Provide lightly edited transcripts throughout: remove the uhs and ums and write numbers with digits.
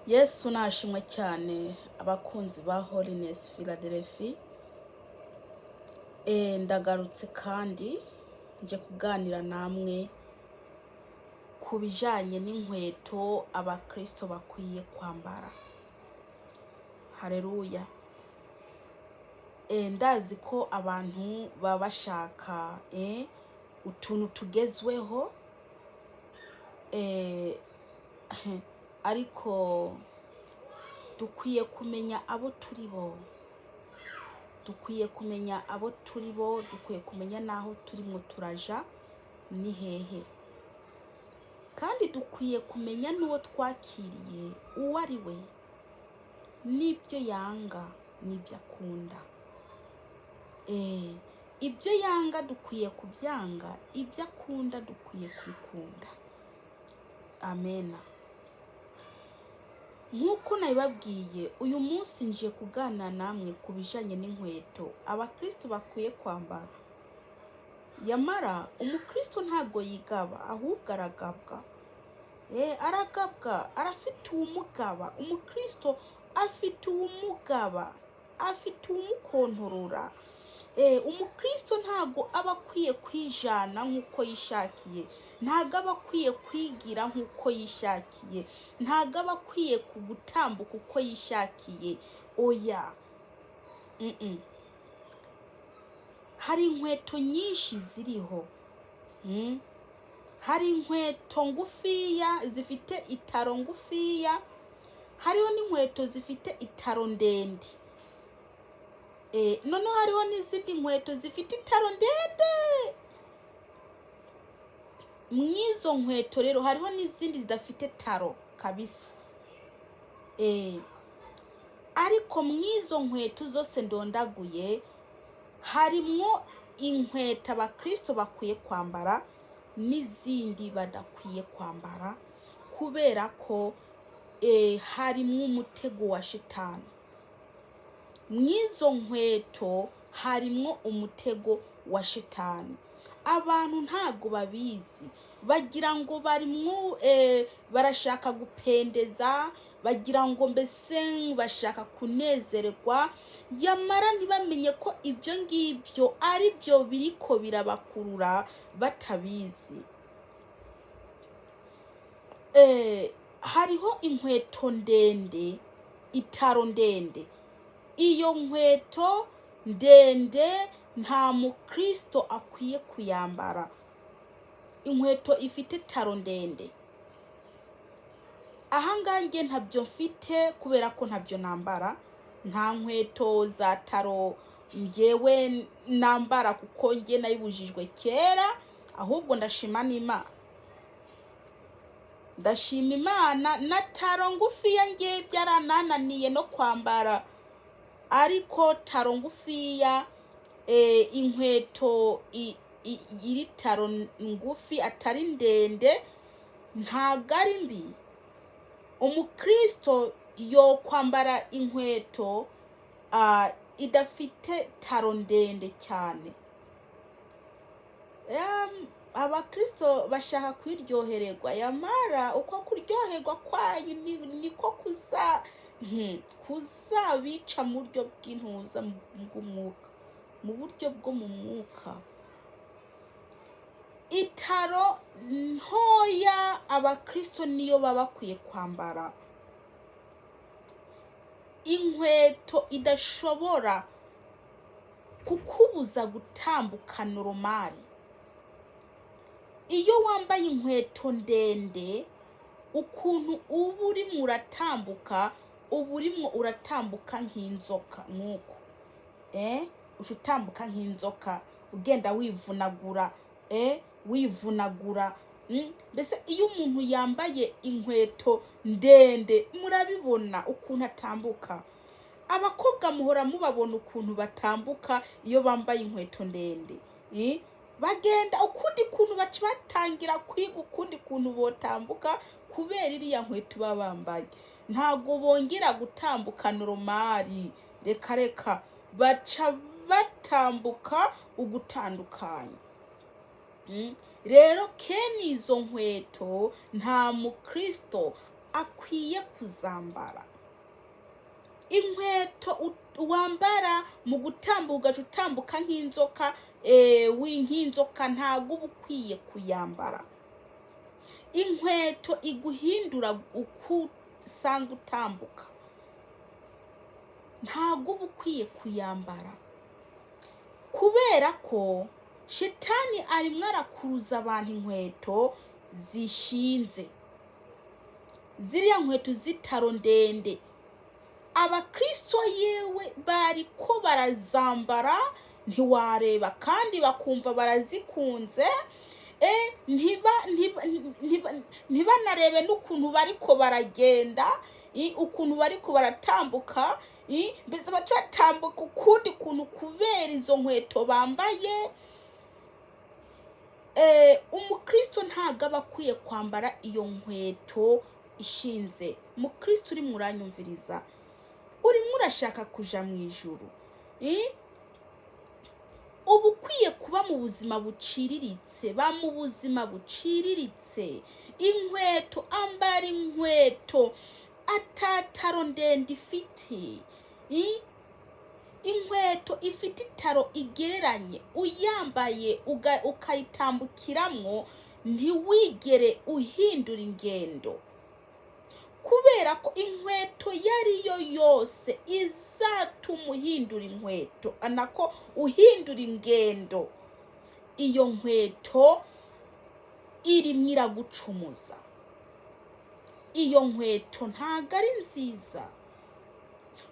Yesu nashimwe cyane, abakunzi ba Holiness Philadelphia. Ndagarutse kandi nje kuganira namwe ku bijanye n'inkweto abakristo bakwiye kwambara. Haleluya. Ndazi ko abantu baba bashaka utuntu tugezweho, ariko dukwiye kumenya abo turi bo, dukwiye kumenya abo turi bo, dukwiye kumenya n'aho turimwo turaja ni hehe, kandi dukwiye kumenya n'uwo twakiriye uwo ari we, n'ibyo yanga n'ibyo akunda. Ibyo yanga dukwiye kubyanga, ibyo akunda dukwiye kubikunda. Amena. Nk'uko nabibabwiye, uyu munsi nje kuganira namwe ku bijanye n'inkweto abakristo bakwiye kwambara. Yamara umukristo ntabwo yigaba, ahubwo aragabwa. Aragabwa, arafite uwumugaba. Umukristo afite uwumugaba, afite uwumukontorora. Umukristo ntabwo aba akwiye kwijana nk'uko yishakiye, ntabwo aba akwiye kwigira nk'uko yishakiye, ntabwo aba akwiye gutambuka uko yishakiye. Oya. Hari inkweto nyinshi ziriho. Hari inkweto ngufiya zifite itaro ngufiya, hariho n'inkweto zifite itaro ndende. Noneho hariho n'izindi nkweto zifite itaro ndende. Mw'izo nkweto rero hariho n'izindi zidafite taro kabisa. Ariko mw'izo nkweto zose ndondaguye, harimwo inkweto abakristo bakwiye kwambara n'izindi badakwiye kwambara, kubera ko harimwo umutego wa shitani. Mw'izo nkweto harimwo umutego wa shitani. Abantu ntabwo babizi, bagira ngo barimwo barashaka gupendeza, bagira ngo mbese bashaka kunezerwa, yamara ntibamenye ko ibyo ngibyo ari byo biriko birabakurura batabizi. Hariho inkweto ndende, itaro ndende. Iyo nkweto ndende nta mukristo akwiye kuyambara, inkweto ifite taro ndende. Ahangaha njye ntabyo mfite kubera ko ntabyo nambara, nta nkweto za taro njyewe nambara kuko njye nabibujijwe kera. Ahubwo ndashima n'Imana, ndashima Imana. Na taro ngufiya njye byaranananiye no kwambara, ariko taro ngufiya, inkweto iri taro ngufi atari ndende ntabwo ari mbi. Umukristo yo kwambara inkweto idafite taro ndende cyane. Abakristo bashaka kwiryohererwa, yamara uko kuryoherwa kwanyu niko kuzabica mu buryo bw'intuza bw'umwuka, mu buryo bwo mu mwuka. Itaro ntoya abakristo niyo baba bakwiye kwambara, inkweto idashobora kukubuza gutambuka normal. Iyo wambaye inkweto ndende, ukuntu uba urimo uratambuka, uba urimo uratambuka nk'inzoka nk'uko uca utambuka nk'inzoka, ugenda wivunagura, wivunagura. Mbese iyo umuntu yambaye inkweto ndende, murabibona ukuntu atambuka. Abakobwa muhora mubabona ukuntu batambuka iyo bambaye inkweto ndende. Bagenda ukundi kuntu, baca batangira kwiga ukundi kuntu botambuka kubera iriya nkweto baba bambaye. Ntabwo bongera gutambuka normal, reka reka, baca batambuka ugutandukanya. Rero kene izo nkweto nta mukristo Akwiye kuzambara. Inkweto wambara mu gutambuka, ugaca utambuka nk'inzoka, nk'inzoka, ntabwo uba ukwiye kuyambara. Inkweto iguhindura uko usanzwe utambuka, ntabwo uba ukwiye kuyambara, kubera ko Shitani arimwo arakuruza abantu inkweto zishinze, ziriya nkweto z'itaro ndende. Abakristo yewe bariko barazambara ntiwareba, kandi bakumva barazikunze, ntibanarebe n'ukuntu bariko baragenda, ukuntu bariko baratambuka, mbese baca batambuka ukundi kuntu kubera izo nkweto bambaye. Umukristo ntabwo aba akwiye kwambara iyo nkweto ishinze. Mukristo urimo uranyumviriza, urimo urashaka kuja mu ijuru, uba ukwiye kuba mu buzima buciriritse. Ba mu buzima buciriritse. Inkweto, ambara inkweto atataro ndende ifite, inkweto ifite itaro igereranye, uyambaye ukayitambukiramwo ntiwigere uhindura ingendo, kubera ko inkweto iyo ari yo yose izatuma uhindura inkweto, nako uhindura ingendo, iyo nkweto irimwo iragucumuza. Iyo nkweto ntabwo ari nziza.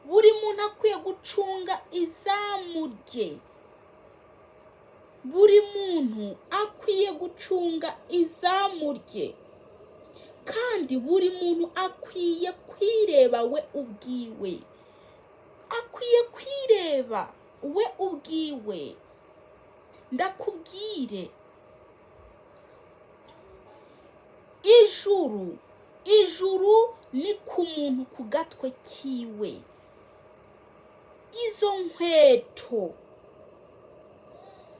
Buri muntu akwiye gucunga izamu rye. Buri muntu akwiye gucunga izamu rye, kandi buri muntu akwiye kwireba we ubwiwe, akwiye kwireba we ubwiwe. Ndakubwire, ijuru ni ku muntu ku gatwe kiwe. Izo nkweto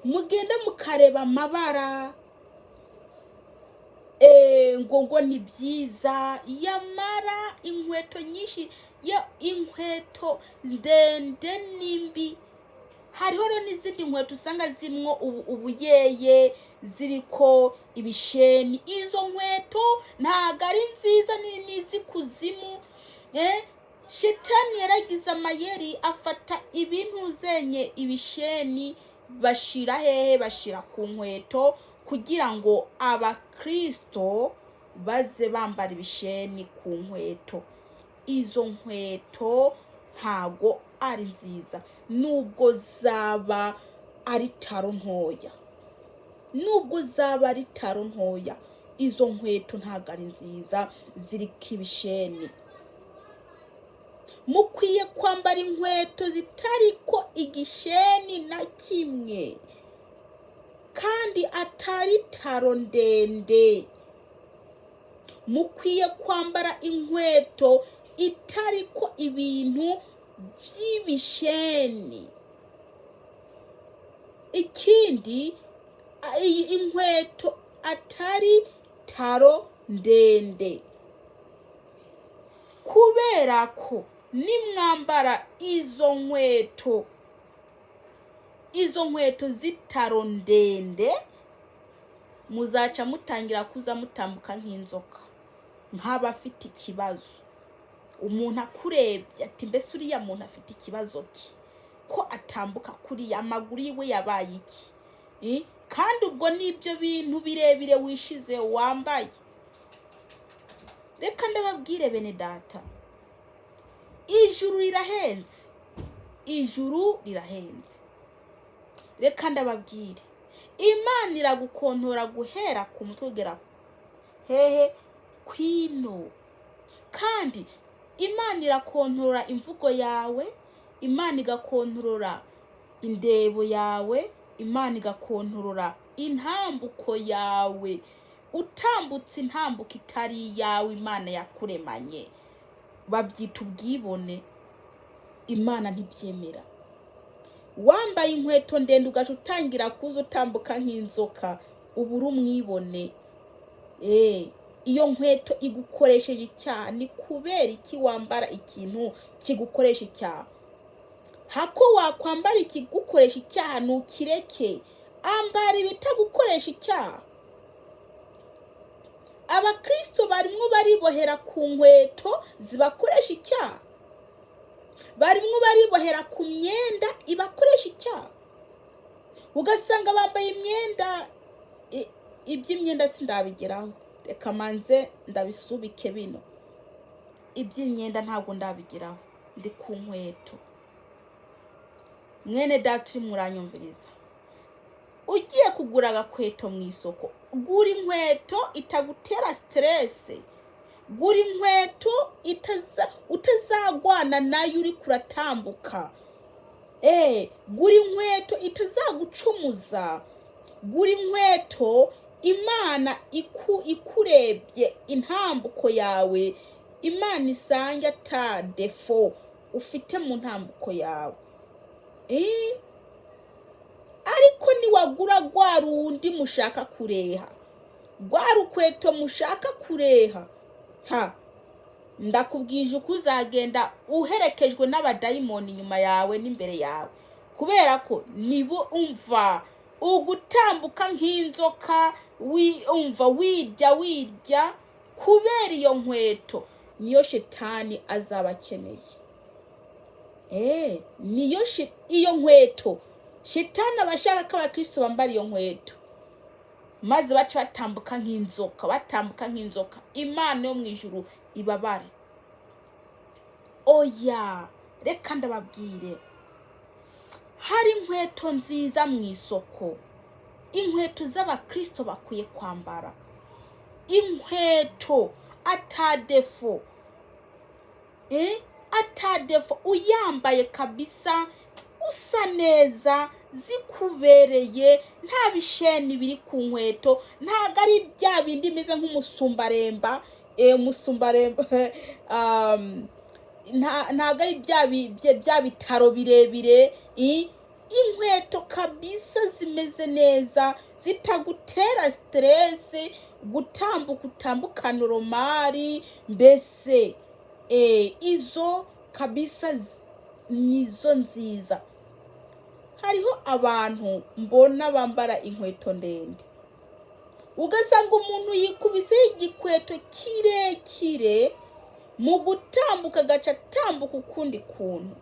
mugenda mukareba amabara, ngo ni byiza, yamara inkweto nyinshi ya inkweto ndende nimbi. Hariho rero n'izindi nkweto usanga zimwo ubuyeye, ziriko ibisheni. Izo nkweto ntabwo ari nziza, ni n'iz'ikuzimu. Shitani yaragize amayeri, afata ibintu zenye ibisheni, bashira hehe? Bashira ku nkweto kugira ngo abakristo baze bambara ibisheni ku nkweto. Izo nkweto ntago ari nziza, nubwo zaba ari taro ntoya, nubwo zaba ari taro ntoya, izo nkweto ntago ari nziza ziriko ibisheni. Mukwiye kwambara inkweto zitariko igisheni na kimwe, kandi atari taro ndende. Mukwiye kwambara inkweto itariko ibintu by'ibisheni. Ikindi, iyi inkweto atari taro ndende, kubera ko nimwambara izo nkweto z'itaro ndende, muzaca mutangira kuza mutambuka nk'inzoka, nk'abafite ikibazo. Umuntu akurebye ati: "Mbese uriya muntu afite ikibazo ki, ko atambuka kuriya? Amaguru yiwe yabaye iki?" Kandi ubwo n'ibyo bintu birebire wishize wambaye. Reka ndababwire bene data, ijuru rirahenze, ijuru rirahenze. Reka ndababwire, Imana iragukontora guhera ku mutwe ugera hehe? Kwino. Kandi Imana irakontorora imvugo yawe, Imana igakontorora indebo yawe, Imana igakontorora intambuko yawe. Utambutse intambuko itari iyawe Imana yakuremanye, babyita ubwibone. Imana ntibyemera. Wambaye inkweto ndende ugaca utangira kuza utambuka nk'inzoka, uba uri umwibone. Iyo nkweto igukoresheje icyaha. Ni kubera iki wambara ikintu kigukoresha icyaha? Hako wakwambara ikigukoresha icyaha, ntukireke, ambara ibitagukoresha icyaha. Abakristo barimwo baribohera ku nkweto zibakoresha icyaha, barimwo baribohera ku myenda ibakoresha icyaha, ugasanga bambaye imyenda. Iby'imyenda sindabigeraho, reka manze ndabisubike bino. Iby'imyenda ntabwo ndabigeraho, ndi ku nkweto. Mwene data urimo uranyumviriza, ugiye kugura agakweto mu isoko, gura inkweto itagutera stress, gura inkweto utazagwana nayo uri kuratambuka. Gura inkweto itazagucumuza, gura inkweto Imana ikurebye intambuko yawe, Imana isange ata défaut ufite mu ntambuko yawe. Ariko niwagura rwa rundi mushaka kureha, rwa rukweto mushaka kureha, ha, ndakubwije uko uzagenda uherekejwe n'abadayimoni inyuma yawe n'imbere yawe, kubera ko nibo umva ugutambuka nk'inzoka, umva wirya wirya kubera iyo nkweto. Niyo shetani azaba akeneye. Niyo iyo nkweto shetani aba ashaka ko abakristo bambara iyo nkweto, maze bace batambuka nk'inzoka, batambuka nk'inzoka. Imana yo mu ijuru ibabare. Oya, reka ndababwire, hari inkweto nziza mu isoko, inkweto z'abakristo bakwiye kwambara, inkweto ata défaut, ata défaut, uyambaye kabisa usa neza, zikubereye, nta bisheni biri ku nkweto, ntabwo ari bya bindi bimeze nk'umusumbaremba. Umusumbaremba, ntabwo ari bya bitaro birebire. Inkweto kabisa zimeze neza, zitagutera stress, gutambuka utambuka normal mbese. Izo kabisa nizo nziza. Hariho abantu mbona bambara inkweto ndende, ugasanga umuntu yikubiseho igikweto kirekire, mu gutambuka agaca atambuka ukundi kuntu.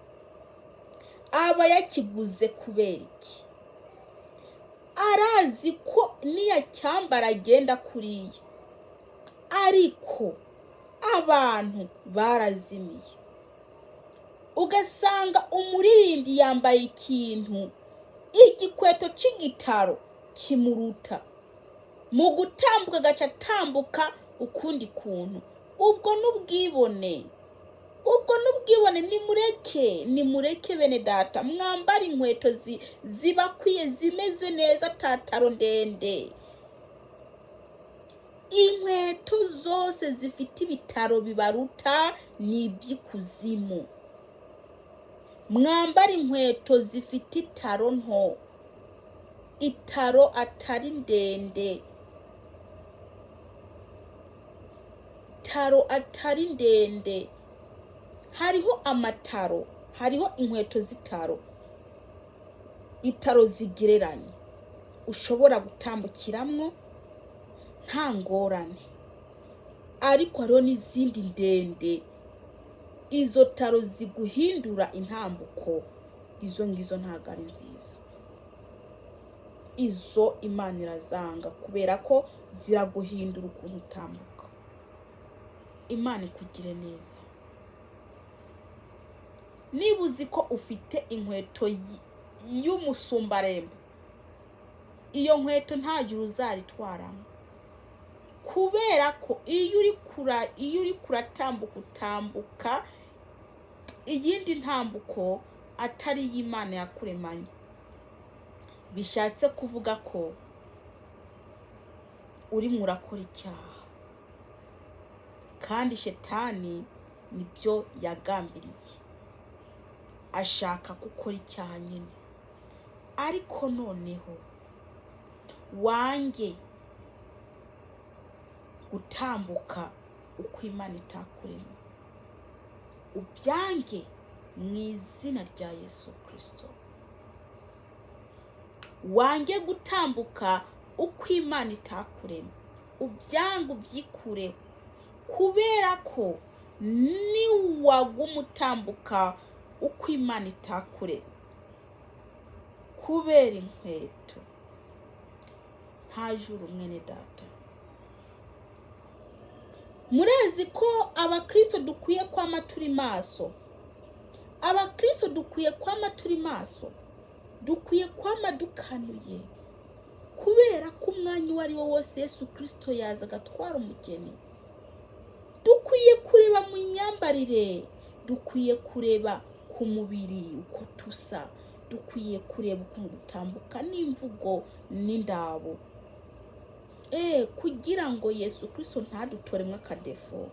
Aba yakiguze kubera iki? Arazi ko niyacyambara agenda kuriya, ariko abantu barazimiye. Ugasanga umuririmbyi yambaye ikintu, igikweto c'igitaro kimuruta, mu gutambuka agaca atambuka ukundi kuntu. Ubwo n'ubwibone, ubwo n'ubwibone. Nimureke, nimureke bene data, mwambare inkweto zibakwiye, zimeze neza, tataro ndende. Inkweto zose zifite ibitaro bibaruta ni iby'ikuzimu. Mwambare inkweto zifite itaro nto, itaro atari ndende, taro atari ndende. Hariho amataro, hariho inkweto z'itaro, itaro zigereranye ushobora gutambukiramwo nta ngorane, ariko hariho n'izindi ndende, izo taro ziguhindura intambuko. Izo ngizo ntabwo ari nziza, izo Imana irazanga kubera ko ziraguhindura ukuntu utambuka. Imana ikugire neza. Niba uzi ko ufite inkweto y'umusumbarembo, iyo nkweto nta juru uzaritwaramo, kubera ko iyo uri kuratambuka utambuka iyindi ntambuko atari iy'Imana yakuremanye. Bishatse kuvuga ko urimo urakora icyaha, kandi shetani nibyo yagambiriye, ashaka gukora icyaha nyine. Ariko noneho wange Gutambuka uko Imana itakuremye, ubyange mu izina rya Yesu Kirisito. Wange gutambuka uko Imana itakuremye, ubyange, ubyikureho, kubera ko niwaguma utambuka uko Imana itakuremye kubera inkweto, nta juru, mwene data. Murazi ko abakristo dukwiye kwama turi maso. Abakristo dukwiye kwama turi maso, dukwiye kwama dukanuye, kubera ko umwanya uwo ari wo wose Yesu Kirisito yaza agatwara umugeni. Dukwiye kureba mu myambarire, dukwiye kureba ku mubiri uko tusa, dukwiye kureba ukuntu dutambuka n'imvugo n'indabo, kugira ngo Yesu Kirisito ntadutoremo akadefo.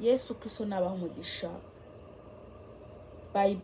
Yesu Kirisito nabaha umugisha. Bye.